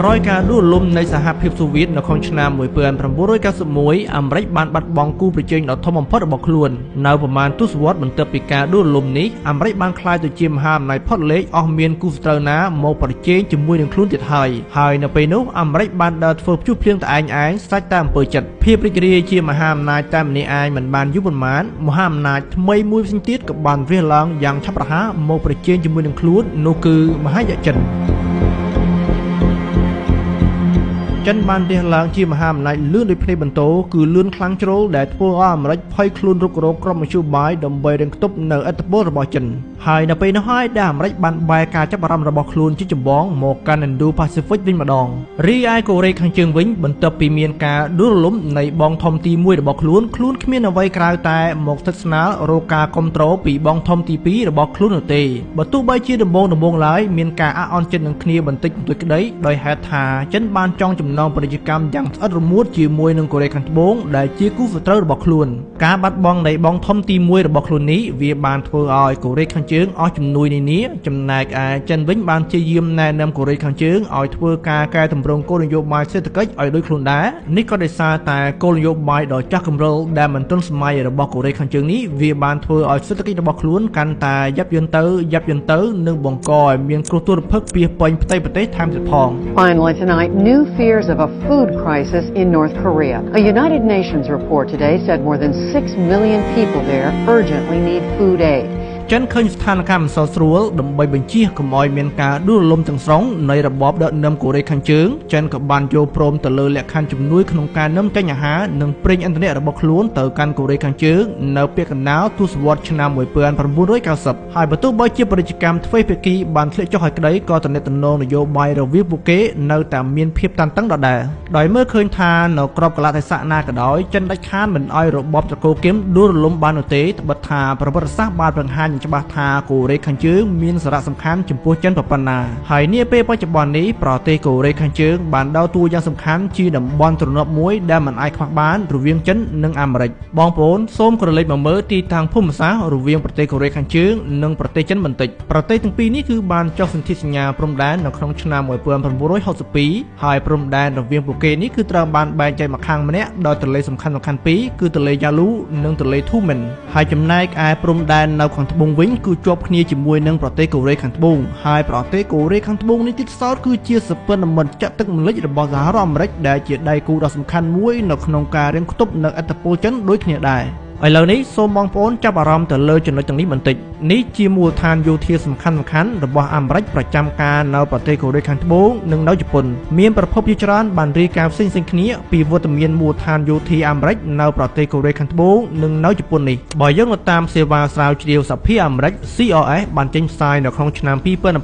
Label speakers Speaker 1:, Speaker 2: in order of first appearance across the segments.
Speaker 1: ក្រោយការដួលរលំនៃសហភាពសូវៀតនៅក្នុងឆ្នាំ1991អាមេរិកបានបាត់បង់គូប្រជែងដ៏ធំបំផុតរបស់ខ្លួននៅប្រមាណទសវត្សរ៍បន្ទាប់ពីការដួលរលំនេះអាមេរិកបានក្លាយទៅជាមហាអំណាចផុតលេខអស់មានគូសត្រូវណាមកប្រជែងជាមួយនឹងខ្លួនទៀតហើយហើយនៅពេលនោះអាមេរិកបានដើរធ្វើព្យុះភ្លៀងតែឯងឯងស្រេចតែអំពើចិត្តភាពរីករាយជាមហាអំណាចតែម្នាក់ឯងមិនបានយូរប៉ុន្មានមហាអំណាចថ្មីមួយផ្សេងទៀតក៏បានវាស់ឡើងយ៉ាងឆាប់រហ័សមកប្រជែងជាមួយនឹងខ្លួននោះគឺមហាយក្សចិនចិនបានរះឡើងជាមហាអំណាចលឿនដូចភ្នែកបន្ទោគឺលឿនខ្លាំងជ្រុលដែលធ្វើឲ្យអាមេរិកភ័យខ្លួនរុករកក្រុមមធ្យោបាយដើម្បីរឹងខ្ទប់នៅឥទ្ធិពលរបស់ចិនហើយនៅពេលនោះហើយដែលអាមេរិកបានបែរការចាប់អារម្មណ៍របស់ខ្លួនជាចម្បងមកកាន់ Indo-Pacific វិញម្ដងរីឯកូរ៉េខាងជើងវិញបន្ទាប់ពីមានការដួលរលំនៃបងធំទី1របស់ខ្លួនខ្លួនគ្មានអ្វីក្រៅតែមកស្និទ្ធស្នាលរកការគ្រប់គ្រងពីបងធំទី2របស់ខ្លួននោះទេបើទោះបីជាដំបូងឡើយមានការអាក់អន់ចិត្តនឹងគ្នាបន្តិចបន្តួចក្តីដោយហេតុថាចិនបានចង់ចំណងពាណិជ្ជកម្មយ៉ាងស្អិតរមួតជាមួយនឹងកូរ៉េខាងត្បូងដែលជាគូសត្រូវរបស់ខ្លួនការបាត់បង់នៃបងធំទី1របស់ខ្លួននេះវាបានធ្វើឲ្យកូរ៉េខាងជើងអស់ជំនួយនានាចំណែកឯចិនវិញបានព្យាយាមណែនាំកូរ៉េខាងជើងឲ្យធ្វើការកែតម្រង់គោលនយោបាយសេដ្ឋកិច្ចឲ្យដូចខ្លួនដែរនេះក៏ដោយសារតែគោលនយោបាយដ៏ចាស់គំរលដែលមិនទាន់សម័យរបស់កូរ៉េខាងជើងនេះវាបានធ្វើឲ្យសេដ្ឋកិច្ចរបស់ខ្លួនកាន់តែយ៉ាប់យឺនទៅនិងបង្កឲ្យមានគ្រោះទុរភិក្សពាសពេញផ្ទៃប្រទេសថែមទៀតផង
Speaker 2: Finally tonight, new fears of a food crisis in North Korea. A United Nations report today said more than 6 million people there urgently need food aid.
Speaker 1: ចិនឃើញស្ថានភាពមិនសូវស្រួលដើម្បីបញ្ជៀសកុំឲ្យមានការដួលរលំទាំងស្រុងនៃរបបដឹកនាំកូរ៉េខាងជើងចិនក៏បានយល់ព្រមទៅលើលក្ខខណ្ឌជំនួយក្នុងការនាំចេញអាហារនិងប្រេងឥន្ធនៈរបស់ខ្លួនទៅកាន់កូរ៉េខាងជើងនៅពាក់កណ្ដាលទសវត្សរ៍ឆ្នាំ1990ហើយបើទោះបីជាពាណិជ្ជកម្មទ្វេភាគីបានធ្លាក់ចុះហើយក្តីក៏ទំនាក់ទំនងនយោបាយរវាងពួកគេនៅតែមានភាពតានតឹងដដែលដោយមើលឃើញថានៅក្របកាលៈទេសៈណាក៏ដោយចិនដាច់ខានមិនឲ្យរបបត្រកូលគឹមដួលរលំបាននោះទេត្បិតថាប្រវត្តិសាស្ត្របានបង្ហាញច្បាស់ថាកូរ៉េខាងជើងមានសារៈសំខាន់ចំពោះចិនប៉ុណ្ណាហើយនាពេលបច្ចុប្បន្ននេះប្រទេសកូរ៉េខាងជើងបានដើរតួយ៉ាងសំខាន់ជាតំបន់ទ្រនាប់មួយដែលមិនអាចខ្វះបានរវាងចិននិងអាមេរិកបងប្អូនសូមក្រឡេកមកមើលទីតាំងភូមិសាស្ត្ររវាងប្រទេសកូរ៉េខាងជើងនិងប្រទេសចិនបន្តិចប្រទេសទាំងពីរនេះគឺបានចុះសន្ធិសញ្ញាព្រំដែននៅក្នុងឆ្នាំ1962ហើយព្រំដែនរវាងពួកគេនេះគឺត្រូវបានបែងចែកម្ខាងម្នាក់ដោយទន្លេសំខាន់ៗពីរគឺទន្លេយ៉ាលូនិងទន្លេធូមិនហើយចំណែកឯព្រំដែននៅខាងត្បូងវិញគឺជាប់គ្នាជាមួយនឹងប្រទេសកូរ៉េខាងត្បូងហើយប្រទេសកូរ៉េខាងត្បូងនេះទៀតសោតគឺជាសិប្បនិម្មិតចាក់ទឹកម្លិចរបស់សហរដ្ឋអាមេរិកដែលជាដៃគូដ៏សំខាន់មួយនៅក្នុងការរៀងខ្ទប់នៅឥទ្ធិពលចិនដូចគ្នាដែរឥឡូវនេះសូមបងប្អូនចាប់អារម្មណ៍ទៅលើចំណុចទាំងនេះបន្តិចនេះជាមូលដ្ឋានយោធាសំខាន់ៗរបស់អាមេរិកប្រចាំការនៅប្រទេសកូរ៉េខាងត្បូងនិងនៅជប៉ុនមានប្រភពជាច្រើនបានរាយការណ៍ផ្សេងៗគ្នាពីវត្តមានមូលដ្ឋានយោធាអាមេរិកនៅប្រទេសកូរ៉េខាងត្បូងនិងនៅជប៉ុននេះបើយើងទៅតាមសេវាស្រាវជ្រាវសភាអាមេរិក CRS បានចេញផ្សាយនៅក្នុងឆ្នាំ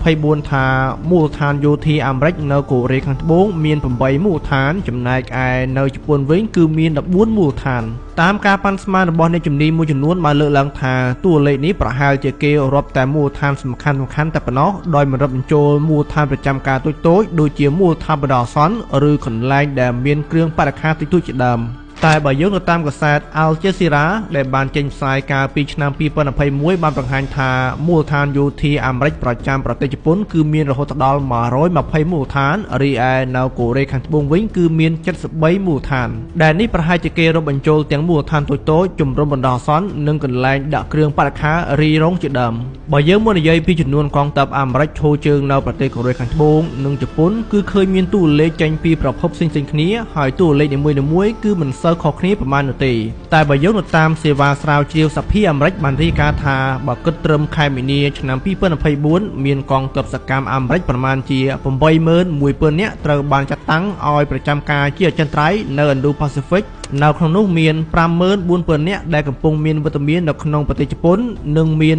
Speaker 1: 2024ថាមូលដ្ឋានយោធាអាមេរិកនៅកូរ៉េខាងត្បូងមាន8មូលដ្ឋានចំណែកឯនៅជប៉ុនវិញគឺមាន14មូលដ្ឋានតាមការប៉ាន់ស្មានរបស់អ្នកជំនាញមួយចំនួនបានលើកឡើងថាតួលេខនេះប្រហែលជាគេរាប់តែមូលដ្ឋានសំខាន់ៗតែប៉ុណ្ណោះដោយមិនរាប់បញ្ចូលមូលដ្ឋានប្រចាំការតូចៗដូចជាមូលដ្ឋានបណ្ដោះអាសន្នឬកន្លែងដែលមានគ្រឿងបរិក្ខារតិចតួចជាដើមតែបើយើងទៅតាមកាសែត Al Jazeera ដែលបានចេញផ្សាយកាលពីឆ្នាំ2021បានបង្ហាញថាមូលដ្ឋានយោធាអាមេរិកប្រចាំប្រទេសជប៉ុនគឺមានរហូតដល់120មូលដ្ឋានរីឯនៅកូរ៉េខាងត្បូងវិញគឺមាន73មូលដ្ឋានដែលនេះប្រហែលជាគេរាប់បញ្ចូលទាំងមូលដ្ឋានតូចៗជំរំបណ្ដោះអាសន្ននិងកន្លែងដាក់គ្រឿងបរិក្ខាររីរងជាដើមបើយើងមកនិយាយពីចំនួនកងទ័ពអាមេរិកឈរជើងនៅប្រទេសកូរ៉េខាងត្បូងនិងជប៉ុនគឺឃើញមានតួលេខចេញពីប្រភពផ្សេងៗគ្នាហើយតួលេខនីមួយៗគឺមិនសូវខុសគ្នាប្រមាណនោះទេតែបើយើងទៅតាមសេវាស្រាវជ្រាវសភាអាមេរិកបានរាយការណ៍ថាបើគិតត្រឹមខែមីនាឆ្នាំ2024មានកងទ័ពសកម្មអាមេរិកប្រមាណជា 81,000 នាក់ត្រូវបានចាត់តាំងឲ្យប្រចាំការជាអចិន្ត្រៃយ៍នៅ Indo-Pacific នៅក្នុងនោះមាន 54,000 នាក់ដែលកំពុងមានវត្តមាននៅក្នុងប្រទេសជប៉ុននិងមាន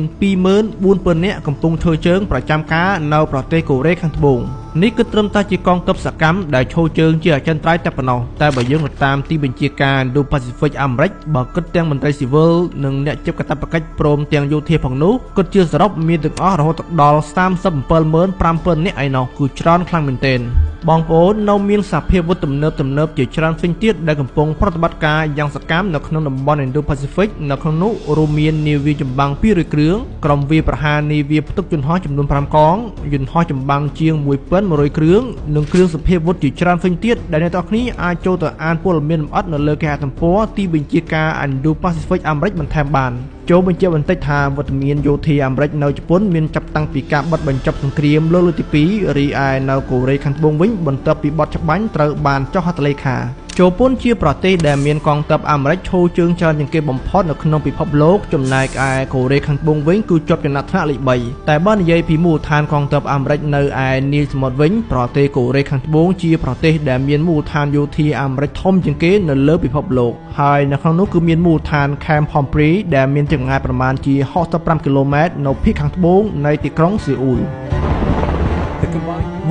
Speaker 1: 24,000 នាក់កំពុងឈរជើងប្រចាំការនៅប្រទេសកូរ៉េខាងត្បូងនេះគឺត្រឹមតែជាកងទ័ពសកម្មដែលឈរជើងជាអចិន្ត្រៃយ៍តែប៉ុណ្ណោះតែបើយើងទៅតាមទីបញ្ជាការ Indo-Pacific អាមេរិកបើគិតទាំងមន្ត្រីស៊ីវិលនិងអ្នកជាប់កាតព្វកិច្ចព្រមទាំងយោធាផងនោះគិតជាសរុបមានទាំងអស់រហូតដល់ 37,500 នាក់ឯណោះគឺច្រើនខ្លាំងមែនទែនបងប្អូននៅមានសភាវុធទំនើបជាច្រើនផ្សេងទៀតដែលកំពុងប្រតិប ត្តិការយ៉ាងសកម្មនៅក្នុងតំបន់ Indo-Pacific នៅក្នុងនោះរួមមាននាវាចម្បាំង200គ្រឿងក្រុមវាយប្រហារនាវាផ្ទុកយន្តហោះចំនួន5កងយន្តហោះចម្បាំងជាង1100គ្រឿងនិងគ្រឿងសព្វាវុធជាច្រើនផ្សេងទៀតដែលអ្នកទាំងអស់គ្នាអាចចូលទៅអានព័ត៌មានលម្អិតនៅលើគេហទំព័រទីបញ្ជាការ Indo-Pacific អាមេរិកបន្ថែមបានចូលបញ្ជាក់បន្តិចថាវត្តមានយោធាអាមេរិកនៅជប៉ុនមានចាប់តាំងពីការបិទបញ្ចប់សង្គ្រាមលោកលើកទី2រីឯនៅកូរ៉េខាងត្បូងវិញបន្ទាប់ពីបទច្បាញ់ត្រូវបានចុះហត្ថលេខាជប៉ុនជាប្រទេសដែលមានកងទ័ពអាមេរិកឈរជើងច្រើនជាងគេបំផុតនៅក្នុងពិភពលោកចំណែកឯកូរ៉េខាងត្បូងវិញគឺជាប់ចំណាត់ថ្នាក់លេខ3តែបើនិយាយពីមូលដ្ឋានកងទ័ពអាមេរិកនៅឯនាយសមុទ្រវិញប្រទេសកូរ៉េខាងត្បូងជាប្រទេសដែលមានមូលដ្ឋានយោធាអាមេរិកធំជាងគេនៅលើពិភពលោកហើយនៅក្នុងនោះគឺមានមូលដ្ឋាន Camp Humphrey ដែលមានចម្ងាយប្រមាណជា65គីឡូម៉ែត្រនៅភាគខាងត្បូងនៃទីក្រុងសេអ៊ូល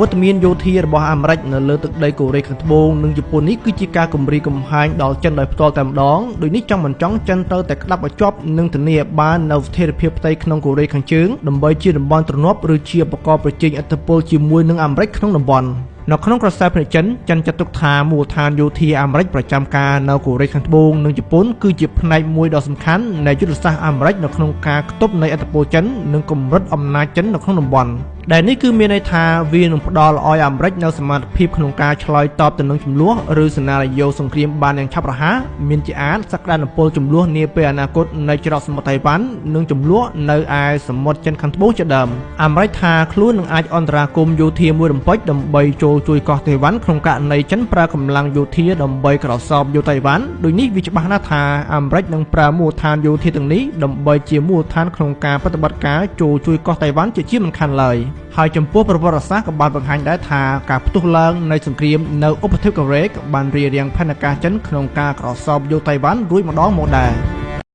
Speaker 1: វត្តមានយោធារបស់អាមេរិកនៅលើទឹកដីកូរ៉េខាងត្បូងនិងជប៉ុននេះគឺជាការគំរាមកំហែងដល់ចិនដោយផ្ទាល់តែម្ដងដោយនេះចង់មិនចង់ចិនត្រូវតែក្តាប់ឲ្យជាប់និងធានាបាននូវស្ថិរភាពផ្ទៃក្នុងកូរ៉េខាងជើងដើម្បីជាតំបន់ទ្រនាប់ឬជាឧបករណ៍ប្រជែងឥទ្ធិពលជាមួយនឹងអាមេរិកក្នុងតំបន់នៅក្នុងក្រសែភ្នែកចិនចិនចាត់ទុកថាមូលដ្ឋានយោធាអាមេរិកប្រចាំការនៅកូរ៉េខាងត្បូងនិងជប៉ុនគឺជាផ្នែកមួយដ៏សំខាន់នៃយុទ្ធសាស្ត្រអាមេរិកនៅក្នុងការខ្ទប់នៃឥទ្ធិពលចិននិងកម្រិតអំណាចចិននៅក្នុងតំបន់ដែលនេះគឺមានន័យថាវានឹងផ្ដល់ឲ្យអាមេរិកនូវសមត្ថភាពក្នុងការឆ្លើយតបទៅនឹងជម្លោះឬសេណារីយ៉ូសង្គ្រាមបានយ៉ាងឆាប់រហ័សមានជាអាទិសក្តានុពលជម្លោះនាពេលអនាគតនៃច្រកសមុទ្រតៃវ៉ាន់និងជម្លោះនៅឯសមុទ្រចិនខាងត្បូងជាដើមអាមេរិកថាខ្លួននឹងអាចអន្តរាគមន៍យោធាមួយរំពេចដើម្បីចូលជួយកោះតៃវ៉ាន់ក្នុងករណីចិនប្រើកម្លាំងយោធាដើម្បីក្រសោបយកតៃវ៉ាន់ដូចនេះវាច្បាស់ណាស់ថាអាមេរិកនឹងប្រើមូលដ្ឋានយោធាទាំងនេះដើម្បីជាមូលដ្ឋានក្នុងការប្រតិបត្តិការចូលជួយកោះតៃវ៉ាន់ជាមិនខានឡើយហើយចំពោះប្រវត្តិសាស្ត្រក៏បានបង្ហាញដែរថាការផ្ទុះឡើងនៃសង្គ្រាមនៅឧបទ្វីបកូរ៉េក៏បានរារាំងផែនការចិនក្នុងការក្រសោបយកតៃវ៉ាន់រួចម្ដងមកដែរ។